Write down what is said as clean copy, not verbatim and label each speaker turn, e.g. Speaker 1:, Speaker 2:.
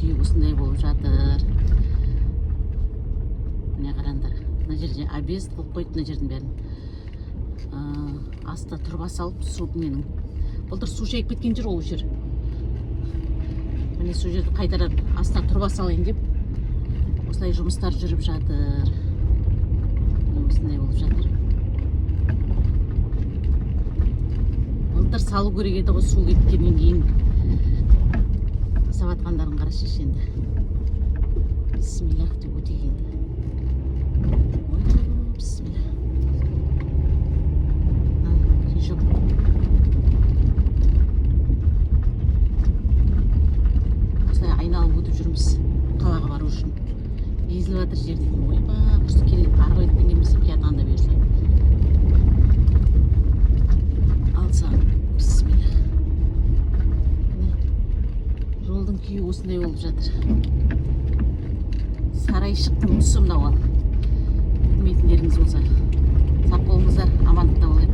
Speaker 1: Күйі осындай болып жатыр. Міне, қараңдар, мына жерде объезд қылып қойды мына жердің бәрін. Астына труба салып, су ненің, былтыр су шайып кеткен жер ол жер. Міне, сол жерді қайтадан астына труба салайын деп осылай жұмыстар жүріп жатыр. Міне, осындай болып жатыр. Былтыр салу керек еді ғой, су кеткеннен кейін жасап жатқандарын қарашы енді. Бисмиллах деп өтейік енді. Ой, бисмилля. На, жок. Осылай айналып өтіп жүрміз қалаға бару үшін. Езіліп жатыр жер дейтін. Ойбай, құрсын, келе арғы беттен келмесем, келатқанда бұйырса. Алса, бисмилля. Міне, жолдың күйі осындай болып жатыр. Сарайшықтың тұсы мынау. Ал білмейтіндеріңіз болса, сақ болыңыздар, амандықта болайық.